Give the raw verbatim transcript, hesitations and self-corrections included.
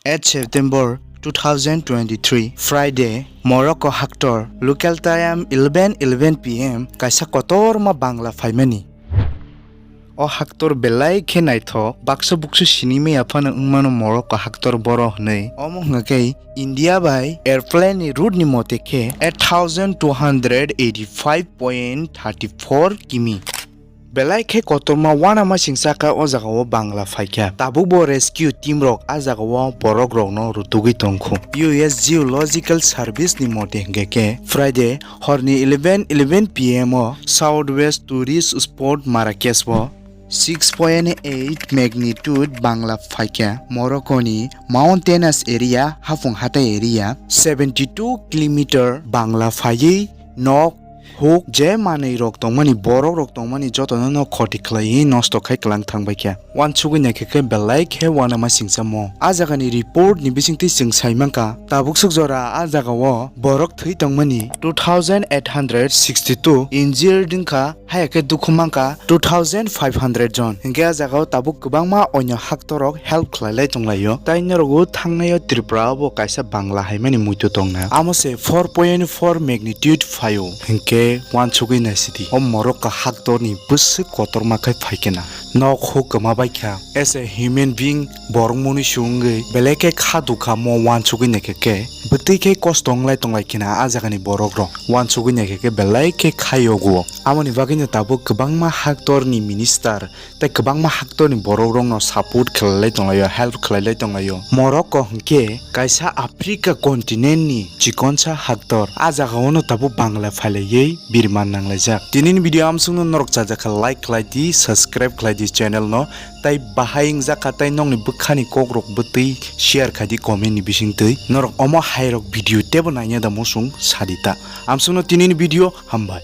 eight September two thousand twenty-three, Friday, Morocco haktor, local time eleven eleven P M, kaisa kotorma bangla phaimani. O haktor belai khe naithok, baksa buksu sinimaya phano wngmano Morocco haktor boro hwnwi. Omo hwnkha khe India bai airplane ni route ni mote khe eight thousand two hundred eighty-five point thirty-four kimi. Belai khe kotorma uanama singsa kha o jagao bangla phaikha. Tabukbo rescue team rok a jagao borok rokno rutugwi tongkhu. U S Geological Service ni mote hwnkhe khe Friday horni eleven eleven P M o South West Tourist Spot Marrakesh o six point eight magnitude bangla phaikha. Morocco ni mountainous area, hafung hatai area, seventy two kilometer bangla phaiwi nok huk je manwi rok tongmani, borok rok tongmani jotono no khoti khlaiwi nosto khai kwlang thangbaikha. Uansugwi naikhe khe belai khe uanama singsa mo. A jagani report ni bisingtwi chwng sai mankha, tabuk swk jora a jagao borok thwi tongmani two thousand eight hundred sixty two, injured wngkha, haya khe dukhu mankha two thousand five hundred jon. Hinkhe a jagao tabuk kwbangma onyo haktorok help khlailai tonglaio. Tai norok o thangnaio Tripura o bo kaisa bangla haimani muitu tongna. Amo se four point four magnitude phaio. Hinkhe uansugwi naisidi. O Morocco haktorni bwswk kotorma khe phaikhe na. Nok huk kwma baikha. As a human being, borok mwnwi se wngwi belai khe kha dukha mo uansugwi naikhe khe. Bwtwi khe kosto wnglai tonglai khena a jagani borok rok. Uansugwi naikhe khe belai khe kha yogo. Amoni bagwino tabuk kwbangma haktorni minister tei kwbangma haktorni borok rokno support khlailai tonglaio, help khlailai tonglaio. Morocco hwnkhe kaisa Africa continent ni chikonsa haktor. A jagaono tabuk bangla phailaiwi birman nanglaijak. Tinini video amsukno norok chajakha like khlai di, subscribe khlai di channel no. Tai bahai wngjakha tai nokni bwkhani kokrok bwtwi share khai di comment ni bisingtwi. Norok omo hairok video tebo naina da muchung sadi ta. Amsukno tinini video hambai.